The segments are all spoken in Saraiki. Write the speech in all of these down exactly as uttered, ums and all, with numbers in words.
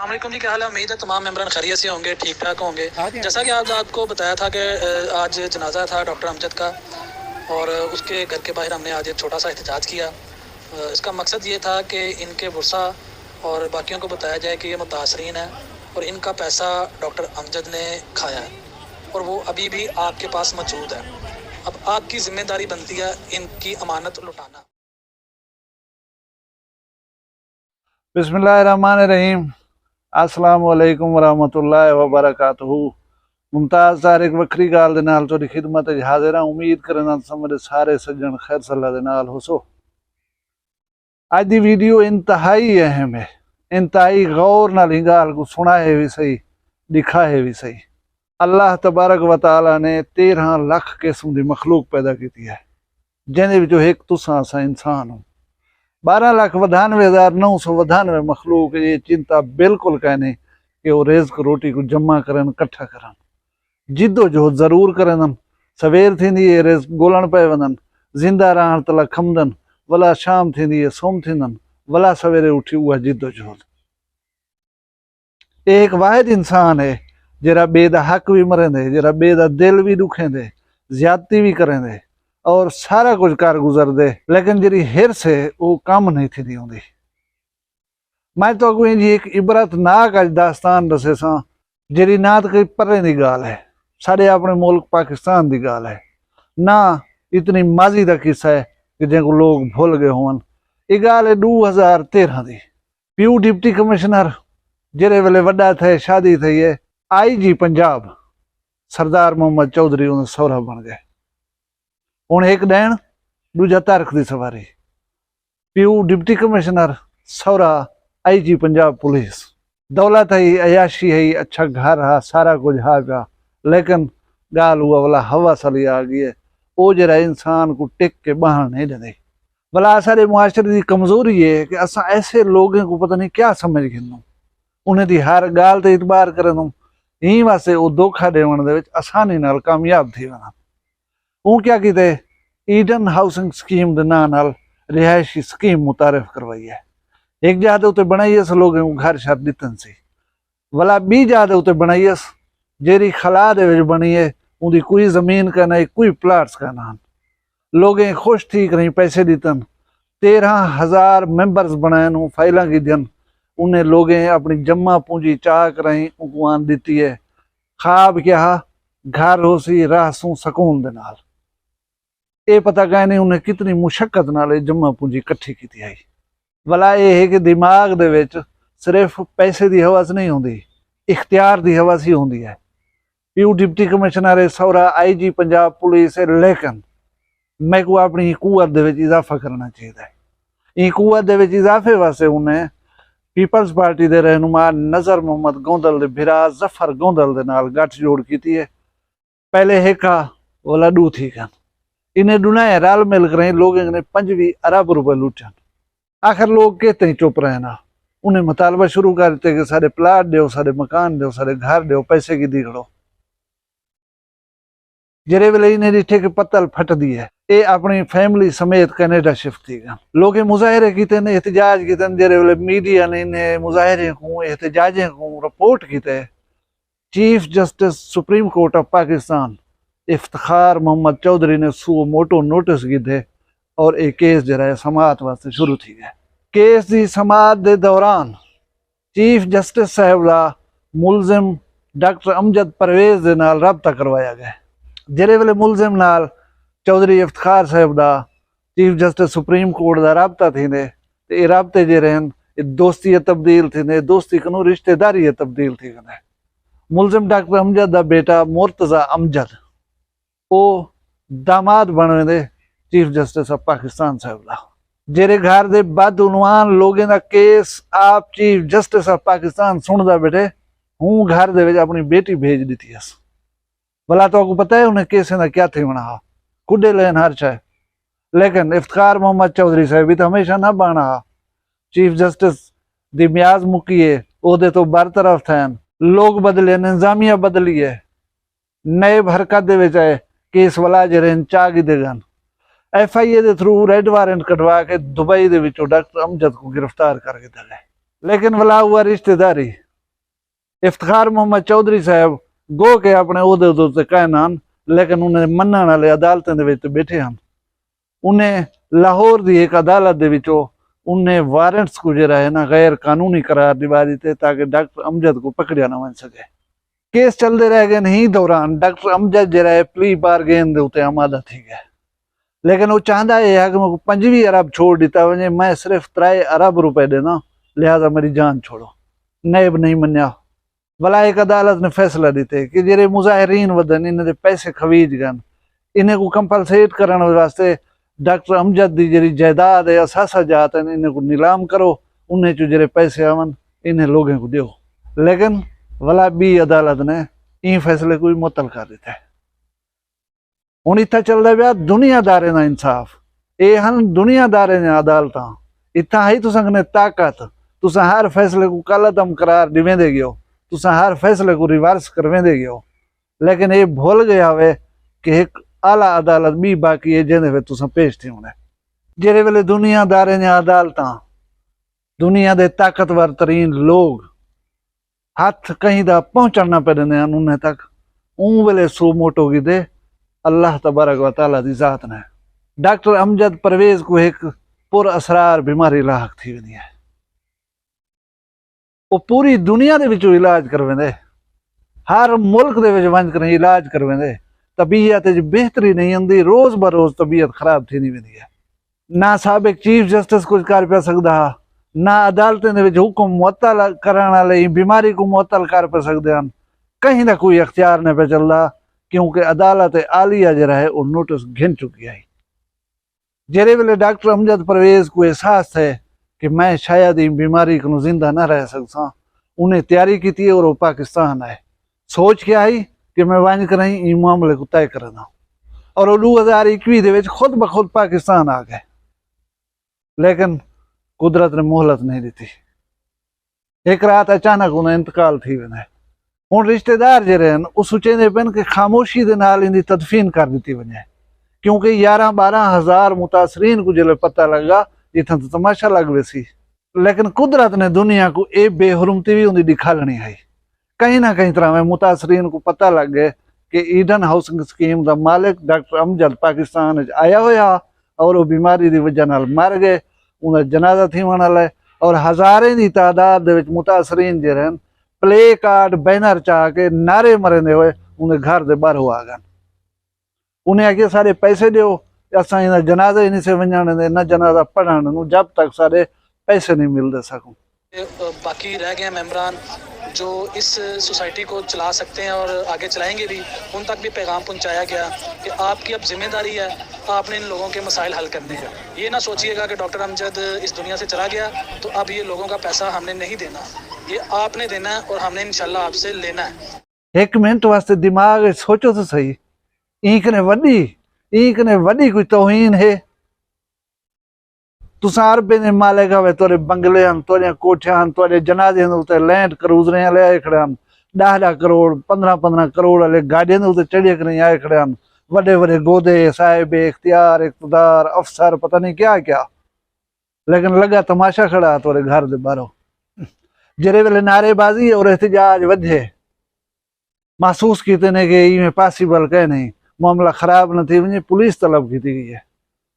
السلام علیکم جی، کیا حال ہے؟ امید ہے تمام ممبران خیریت سے ہوں گے، ٹھیک ٹھاک ہوں گے۔ جیسا کہ آپ، آپ کو بتایا تھا کہ آ، آج جنازہ تھا ڈاکٹر امجد کا، اور اس کے گھر کے باہر ہم نے آج ایک چھوٹا سا احتجاج کیا۔ آ، اس کا مقصد یہ تھا کہ ان کے ورثاء اور باقیوں کو بتایا جائے کہ یہ متاثرین ہیں اور ان کا پیسہ ڈاکٹر امجد نے کھایا ہے اور وہ ابھی بھی آپ کے پاس موجود ہے۔ اب آپ کی ذمہ داری بنتی ہے ان کی امانت لوٹانا۔ بسم اللہ الرحمن الرحیم۔ السلام علیکم ورحمۃ اللہ وبرکاتہ۔ ممتاز طارق وکھری ڳالھ دے نال تہاݙی خدمت اچ حاضر ہاں۔ امید کرینداں تساں میݙے سارے سڄݨ خیر صلاح دے نال ہوسو۔ اڄ دی ویڈیو انتہائی اہم ہے۔ انتہائی غور نال ایں ڳالھ کوں سݨائے وی سہی، ݙکھائے وی سہی۔ اللہ تبارک و تعالیٰ نے تیرہاں لکھ قسم دی مخلوق پیدا کیتی ہے، جیندے وچوں ہک تساں اساں انسان ہوں۔ ٻارہاں لکھ ودھانوے ہزار نو سو ودھانوے مخلوق اچ اے چنتا بالکل کائنی کہ او رزق روٹی کوں جمع کرن، کٹھا کرن۔ جدوجہد ضرور کریندن۔ سویر تھیندی اے، رزق ڳولݨ پئے ویندن۔ زندہ رہݨ تلا کھمدن، ولا شام تھیندی اے، سم تھیندن، ولا سویرے اٹھی اوہا جدوجہد۔ اے ہک واحد انسان ہے جیڑھا ٻئے دا حق وی مریندے، جیڑھا ٻئے دا دل وی ݙکھیندے، زیادتی وی کریندے اور سارا کجھ کر گزردے، لیکن جیڑھی حرص ہے او کم نئیں تھیندی ہوندی۔ میں تہاکوں اینجھی ہک عبرت ناک اچ داستان ݙسیساں، جیڑھی نہ تاں کوئی پریں دی ڳالھ ہے، ساݙے اپݨے ملک پاکستان دی ڳالھ ہے، نہ اتنی ماضی دا قصہ ہے کہ جینکوں لوک بھل ڳئے ہوون۔ اے ڳالھ ہے ݙو ہزار تیرہاں دی۔ پیو ڈپٹی کمشنر جیڑھے ویلے وݙا تھئے، شادی تھئی ہے، آئی جی پنجاب سردار محمد چوہدری اوندے سوہرا بݨ ڳئے۔ ہݨ ہک ݙیݨ، ݙوجھا ترخ دی سواری۔ پیو ڈپٹی کمشنر، سوہرا آئی جی پنجاب پولیس۔ دولت ہئی، عیاشی ہئی، اچھا گھر ہا، سارا کجھ ہا پیا، لیکن ڳالھ اوہا ولا ہوس آلی آ ڳئی ہے۔ او جیڑھا انسان کوں ٹک کے ٻہݨ نئیں ݙیندی۔ ولا اساݙے معاشرے دی کمزوری ہے کہ اساں ایسے لوگیں کوں پتہ نئیں کیا سمجھ گھندوں، انہیں دی ہر ڳالھ تے اعتبار کریندوں، ایں واسطے او دھوکا ݙیوݨ دے وچ آسانی نال کامیاب تھی ویندن۔ اوں کیا کیتے، ایڈن ہاؤسنگ سکیم دے ناں نال رہائشی سکیم متعارف کروائی ہے۔ ہک جاہ دے اتے بݨائی اس، لوگیں کوں گھر شر ݙتن سی، ولا ٻی جاہ دے اتے بݨائی اس جیڑھی خلا دے وچ بݨی ہے، اوندی کوئی زمین کائنائی، کوئی پلاٹس کائنان۔ لوگیں خوش تھی کریں پیسے ݙتن۔ تیرہاں ہزار ممبرز بݨائن، اوں فائلاں گھدیاں۔ انہیں لوگیں اپݨی جمع پونجی چا کرائیں اونکوں آن ݙتی ہے۔ خواب کیا ہا؟ گھر ہوسی، رہسوں سکون دے نال۔ اے پتہ کائنی انہیں کتنی مشقت نال اے جمع پونجی کٹھی کیتی ہئی۔ ولا اے ہے کہ دماغ دے وچ صرف پیسے دی ہوس نئیں ہوندی، اختیار دی ہوس ہی ہوندی ہے۔ پیو ڈپٹی کمشنر ہے، سوہرا آئی جی پنجاب پولیس ہے، لیکن میکوں اپݨی قوت دے وچ اضافہ کرݨا چاہیدا ہے۔ ایں قوت دے وچ اضافے واسطے انہیں پیپلز پارٹی دے رہنما نذر محمد گوندل دے بھرا ظفر گوندل دے نال ڳٹھ جوڑ کیتی ہے۔ پہلے ہک ہا، ولا ݙو تھی ڳن۔ انہیں ݙنہائیں رل مل کریں لوگیں کنیں پنجویہہ ارب روپے لٹن۔ آخر لوگ کیتائیں چپ رہن ہا؟ انہیں مطالبہ شروع کر ݙتے کہ ساݙے پلاٹ ݙیو، ساݙے مکان ݙیو، ساݙے گھر ݙیو، پیسے گھدی کھڑو۔ جیڑھے ویلے انہیں ݙٹھے کہ پتل پھٹدی ہے، اے اپݨی فیملی سمیت کینیڈا شفٹ تھی ڳن۔ لوگیں مظاہرے کیتن، احتجاج کیتن۔ جیڑھے ویلے میڈیا نے انہیں مظاہریں کوں، احتجاجیں کوں رپورٹ کیتے، چیف جسٹس سپریم کورٹ آف پاکستان افتخار محمد چوہدری نے سو موٹو نوٹس گھدے اور اے کیس جیڑھا ہے سماعت واسطے شروع تھی ڳئے۔ کیس دی سماعت دے دوران چیف جسٹس صاحب دا ملزم ڈاکٹر امجد پرویز دے نال رابطہ کروایا ڳئے۔ جیڑھے ویلے ملزم نال چوہدری افتخار صاحب دا چیف جسٹس سپریم کورٹ دا رابطہ تھیندے تے اے رابطے جیڑھے ہن، اے دوستی اچ تبدیل تھیندے، دوستی کنوں رشتے داری اچ تبدیل تھی ویندے۔ ملزم ڈاکٹر امجد دا بیٹا مرتضی امجد او داماد بݨ ویندے چیف جسٹس آف پاکستان صاحب دا۔ جیڑھے گھر دے بدعنوان لوگیں دا کیس آپ چیف جسٹس آف پاکستان سݨدا ٻیٹھے، ہوں گھر دے وچ اپݨی بیٹی بھیج ݙتی ہس۔ بھلا تہاکوں پتہ ہے انہیں کیسیں دا کیا تھیوݨا ہا؟ کݙے لین ہر شے۔ لیکن افتخار محمد چوہدری صاحب وی تاں ہمیشہ نہ بݨا ہا۔ چیف جسٹس دی میعاد مکی ہے، عہدے توں برطرف تھئن، لوگ بدلے ہن، انتظامیہ بدلی ہے، نیب حرکت دے وچ آئے، کیس ولا جیڑھے ہن چا گھدے ڳن۔ ایف آئی اے دے تھرو ریڈ وارنٹ کڈھوا کے دبئی دے وچوں ڈاکٹر امجد کوں گرفتار کر گھدا ڳئے۔ لیکن ولا اوہا رشتے داری افتخار محمد چوہدری صاحب گو کہ اپݨے عہدے دے اتے قائم ہن، لیکن انہیں منݨ والے عدالتیں دے وچ تے ٻیٹھے ہن۔ انہیں لاہور دی ہک عدالت دے وچوں انہیں وارنٹس کوں جیڑھا ہے نا غیر قانونی قرار ݙیوا ݙتے تاکہ ڈاکٹر امجد کوں پکڑیا نہ ونڄ سڳے۔ کیس چلدے رہ ڳئے۔ ہیں دوران ڈاکٹر امجد جیڑھا ہے پلی بارگین دے اتے آمادہ تھی ڳئے، لیکن او چاہندا اے ہا کہ میکوں پنجویہہ ارب چھوڑ ݙتا ونڄے، میں صرف ترائے ارب روپے ݙینداں، لہذا میݙی جان چھوڑو۔ نیب نہیں منیا۔ ولا ہک عدالت نے فیصلہ ݙتے کہ جیڑھے مظاہرین ودن انہیں دے پیسے کھویج ڳن، انہیں کوں کمپنسیٹ کرݨ واسطے ڈاکٹر امجد دی جیڑھی جائیداد ہے، اثاثہ جات ہن، انہیں کوں نیلام کرو، انہیں چوں جیڑھے پیسے آون انہیں لوگیں کوں ݙیو۔ لیکن ولا ٻی عدالت نے ایں فیصلے کوں وی معطل کر ݙتے۔ ہݨ اتھاں چلدا پیا دنیا داریں دا انصاف۔ اے ہن دنیا داریں دیاں عدالتاں۔ اتھاں ہئی تساں کنے طاقت، تساں ہر فیصلے کوں کالعدم قرار ݙیویندے ڳیو، تساں ہر فیصلے کوں ریورس کرویندے ڳیو، لیکن اے بھل ڳئے ہاوے کہ ہک اعلی عدالت ٻی باقی ہے جیندے وچ تساں پیش تھیوݨے۔ جیڑھے ویلے دنیا داریں دیاں عدالتاں، دنیا دے طاقتور ترین لوگ ہتھ کہیں دا پہنچݨ نہ پئے ݙیندے ہن انہیں تک، اوں ویلے سو موٹو گھدے اللہ تبارک و تعالیٰ دی ذات نے۔ ڈاکٹر امجد پرویز کوں ہک پر اسرار بیماری لاحق تھی ویندی ہے۔ او پوری دنیا دے وچوں علاج کرویندے، ہر ملک دے وچ ونڄ کریں علاج کرویندے، طبیعت وچ بہتری نہیں آندی، روز بروز طبیعت خراب تھیندی ویندی ہے۔ نہ سابق چیف جسٹس کجھ کر پیا سڳدا ہا، نہ عدالتیں دے وچ حکم معطل کرݨ والے ایں بیماری کوں معطل کر پئے سڳدے ہن۔ کہیں دا کوئی اختیار نہ پیا چلدا، کیونکہ عدالت عالیہ جیڑھا ہے او نوٹس گھن چکی ہئی۔ جیڑھے ویلے ڈاکٹر امجد پرویز کوں احساس تھئے کہ میں شاید ایں بیماری کنوں زندہ نہ رہ سڳساں، انہیں تیاری کیتی اور او پاکستان آئے۔ سوچ کیا ہئی کہ میں ونڄ کرائیں ایں معاملے کوں طے کرینداں۔ اور او ݙو ہزار اکوی دے وچ خود بخود پاکستان آ ڳئے۔ لیکن قدرت نے مہلت نہیں ݙتی۔ ہک رات اچانک انہیں انتقال تھی ویندے۔ ہݨ رشتے دار جیڑھے ہن او سوچیندے پئن کہ خاموشی دے نال ایندی تدفین کر ݙتی ونڄے، کیونکہ یارہاں ٻارہاں ہزار متاثرین کوں جیلے پتہ لڳا جتھاں تاں تماشا لڳ ویسی۔ لیکن قدرت نے دنیا کوں اے بے حرمتی وی اوندی ݙکھالݨی ہئی۔ کہیں نہ کہیں طرح میں متاثرین کوں پتہ لڳ ڳئے کہ ایڈن ہاؤسنگ سکیم دا مالک ڈاکٹر امجد پاکستان وچ آیا ہویا ہا اور او بیماری دی وجہ نال مر ڳئے۔ اوندا جنازہ تھیوݨ والا ہے اور ہزاریں دی تعداد دے وچ متاثرین جیڑھے ہن پلے کارڈ، بینر چا کے نعرے مریندے ہوئے اوندے گھر دے ٻاہروں آ ڳن۔ انہیں آکھیا سارے پیسے ݙیو، اساں ایندا جنازہ ہی نہیں سے ونڄݨ ݙیندے، نہ جنازہ پڑھݨ ݙیندوں جب تک سارے پیسے نہیں ملدے ساکوں۔ باقی رہ گئے ممبران جو اس سوسائٹی کو چلا سکتے ہیں اور آگے چلائیں گے بھی، ان تک بھی پیغام پہنچایا گیا کہ آپ کی اب ذمہ داری ہے، آپ نے ان لوگوں کے مسائل حل کرنے ہیں۔ یہ نہ سوچیے گا کہ ڈاکٹر امجد اس دنیا سے چلا گیا تو اب یہ لوگوں کا پیسہ ہم نے نہیں دینا، یہ آپ نے دینا ہے اور ہم نے انشاءاللہ آپ سے لینا ہے۔ ہک منٹ واسطے دماغ وچ سوچو تاں سہی، ایں کنے وݙی، ایں کنے وݙی کوئی توہین ہے؟ تساں اربیں دے مالک ہوے، تہاݙے بنگلے ہن، تہاݙیاں کوٹھیاں ہن، تہاݙے جنازے دے اتے لینڈ کروزریں آلے آئے کھڑے ہن، ݙاہ ݙاہ کروڑ، پندرہاں پندرہاں کروڑ آلے گاݙیاں دے اتے چڑھے کریں آئے کھڑے ہن، وݙے وݙے گودے، صاحب اختیار، اقتدار، افسر، پتہ نہیں کیا کیا۔ لیکن لڳا تماشا کھڑا تہاݙے گھر دے ٻاہروں۔ جیڑھے ویلے نعرے بازی اور احتجاج ودھے، محسوس کیتے نے کہ ایویں پاسیبل کائے نہیں، معاملہ خراب نہ تھی ونڄے، پولیس طلب کیتی ڳئی ہے۔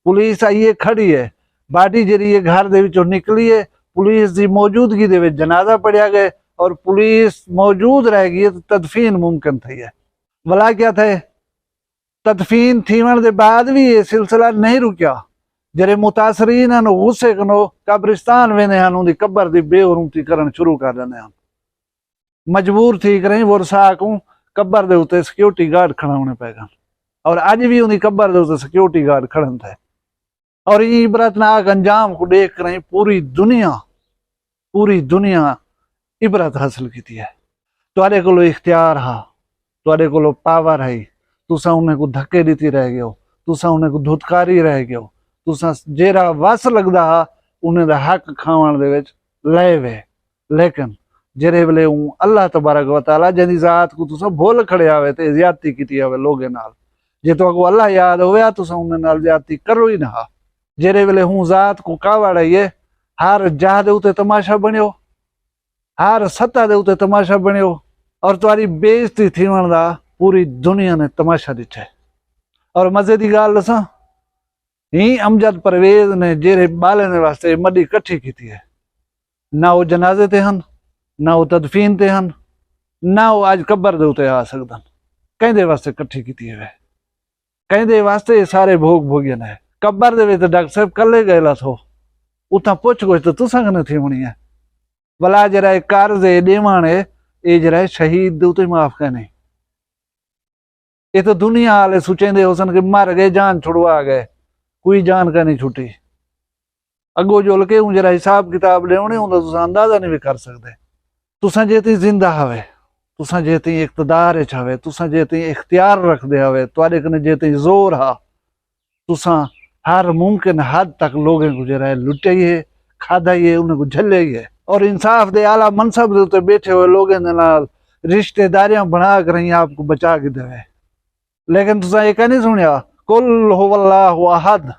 پولیس آئی ہے، کھڑی ہے، باڈی جیڑھی ہے گھر دے وچوں نکلی ہے، پولیس دی موجودگی دے وچ جنازہ پڑھیا ڳئے اور پولیس موجود رہ ڳئی ہے تے تدفین ممکن تھئی ہے۔ ولا کیا تھئے؟ تدفین تھیوݨ دے بعد وی اے سلسلہ نہیں رکیا۔ جیڑھے متاثرین ہن، غصے کنوں قبرستان ویندے ہن، اوندی قبر دی بے حرمتی کرݨ شروع کر ݙیندے ہن۔ مجبور تھی کریں ورثاء کوں قبر دے اتے سیکیورٹی گارڈ کھڑاوݨے پئے ڳن، اور اڄ وی اوندی قبر دے اتے سیکیورٹی گارڈ کھڑن تھئے۔ اور ایں عبرتناک انجام کوں ݙیکھ کریں پوری دنیا، پوری دنیا عبرت حاصل کیتی ہے۔ تہاݙے کولو اختیار ہا، تہاݙے کولو پاور ہئی، تساں انہیں کوں دھکے ݙتی رہ ڳیو، تساں انہیں کوں دھتکاری رہ ڳیو، تساں جیڑھا وس لڳدا ہا انہیں دا حق کھاوݨ دے وچ لئے وے۔ لیکن جیڑھے ویلے اوں اللہ تبارک و تعالیٰ جیندی ذات کوں تساں بھل کھڑے ہاوے تے زیادتی کیتی ہاوے لوگیں نال، جے تہاکوں اللہ یاد ہووے ہا تساں انہیں نال زیادتی کرو ہی نہ ہا۔ جیڑھے ویلے ہوں ذات کوں کاوڑ آئی ہے، ہر جاہ دے اتے تماشا بݨیو۔ ہر سطح دے اتے تماشا بنیو، اور تہاݙی بے عزتی تھیوݨ دا پوری دنیا نے تماشا ݙٹھے۔ اور مزے دی ڳالھ ݙساں، ایں امجد پرویز نے جیرھے ٻالیں دے واسطے اے مݙی کٹھی کیتی ہے، نہ او جنازے تے ہن، نہ او تدفین تے ہن، نہ او اڄ قبر دے اتے آ سڳدن۔ کیندے واسطے کٹھی کیتی ہے؟ کیندے واسطے اے سارے بھوڳ بھوڳین ہے؟ قبر دے وچ تاں ڈاکٹر صاحب کلھے ڳئے لاتھو، اتھاں پچھ گچھ تاں تساں کنے تھیوݨی ہے۔ ولا جیرھا اے قرض اے، ݙیوݨ اے، اے جیرھا اے شہید دے اتے معاف کائنی۔ اے تاں دنیا آلے سوچیندے ہوسن کہ مر ڳئے، جان چھڑوا ڳئے، کوئی جان کائنی چھٹی۔ اڳوں جل کے اوں جیرھا حساب کتاب ݙیوݨے، اوندا تساں اندازہ نی وی کر سڳدے۔ تساں جے تئیں زندہ ہوے، تساں جے تئیں اقتدار اچ ہوے، تساں جے تئیں اختیار رکھدے ہوے، تہاݙے کنے جے تئیں زور ہا، تساں ہر ممکن حد تک لوگیں کوں جیرھا ہے لٹیا ہی ہے، کھادا ہی ہے، انہیں کوں جھلیا ہی ہے۔ اور انصاف دے اعلیٰ منصب دے اتے ٻیٹھے ہوئے لوگیں دے نال رشتے داریاں بݨا کے رہیں آپ کوں بچا گھدے ہوئے۔ لیکن تساں اے کائنی سݨیا، قل هو الله احد،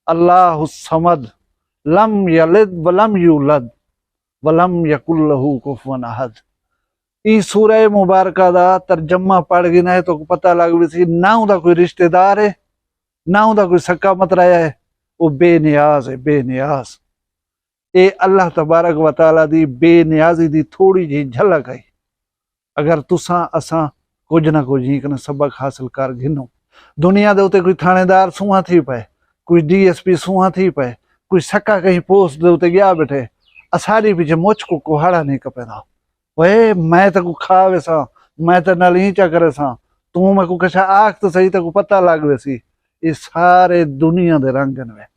اللہ الصمد، لم یلد ولم یولد، ولم یکن له کفوا احد۔ ایں سورہ مبارکہ دا ترجمہ پڑھ گھنائے تاں پتہ لڳ ویسی، نہ اوندا کوئی رشتے دار ہے، نہ اوندا کوئی سکا مترایا ہے، او بے نیاز ہے، بے نیاز۔ اے اللہ تبارک و تعالیٰ دی بے نیازی دی تھوڑی جہی جھلک ہئی۔ اگر تساں اساں کجھ نہ کجھ ایں کنوں سبق حاصل کر گھنوں۔ دنیا دے اتے کوئی تھاݨے دار سونہاں تھی پئے، کوئی ڈی ایس پی سونہاں تھی پئے، کوئی سکا کہیں پوسٹ دے اتے ڳیا ٻیٹھے، اساݙی پچھے مچھ کوں کوہاڑا نی کپیندا۔ اوئے میں تیکوں کھا ویساں، میں تیݙے نال ایں چا کریساں، توں میکوں کجھ آکھ تاں سہی، تیکوں پتہ لڳ ویسی۔ اے سارے دنیا دے رنگ ہن وے۔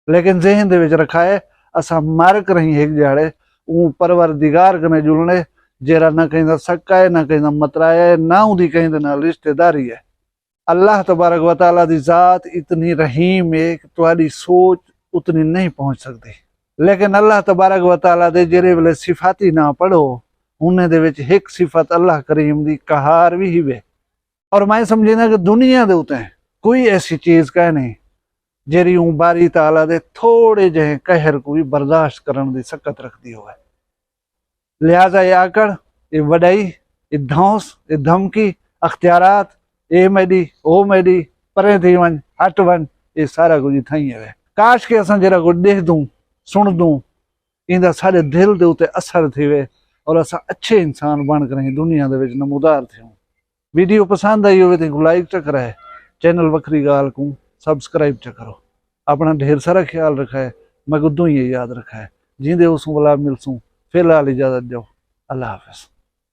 لیکن ذہن دے وچ رکھائے، اساں مر کے رہیں ہک ݙیہاڑے اوں پروردگار کنے جلݨے، جیرھا نہ کہیں دا سکا ہے، نہ کہیں دا مترایا ہے، نہ اوندی کہیں دے نال رشتے داری ہے۔ اللہ تبارک و تعالیٰ دی ذات اتنی رحیم ہے کہ تہاݙی سوچ اتنی نہیں پہنچ سڳدی۔ لیکن اللہ تبارک و تعالیٰ دے جیرھے ویلے صفاتی ناں پڑھو، انہیں دے وچ ہک صفت اللہ کریم دی قہار وی ہیوے۔ اور میں سمجھینداں کہ دنیا دے اتے کوئی ایسی چیز کائنی جیرھی اوں باری تعالیٰ دے تھوڑے جہیں قہر کوں وی برداشت کرݨ دی سکت رکھدی ہووے۔ لہذا اے آکڑ، اے وݙائی، اے دھونس، اے دھمکی، اختیارات، اے میݙی، او میݙی، پریں تھی ونڄ، ہٹ ونڄ، اے سارا کجھ اتھائیں ہووے۔ کاش کہ اساں جیرھا کجھ ݙیہدوں، سݨدوں، ایندا ساݙے دل دے اتے اثر تھیوے اور اساں اچھے انسان بݨ کے رہیں دنیا دے وچ نمودار تھیوں۔ ویڈیو پسند آئی ہووے تاں کوں لائک چا کرائے، چینل وکھری ڳالھ کوں سبسکرائب چا کرو۔ اپݨا ڈھیر سارا خیال رکھائے، میکوں دعائیں یاد رکھائے۔ جیندے ہوسوں ولا ملسوں، فی الحال اجازت ݙیو۔ اللہ حافظ۔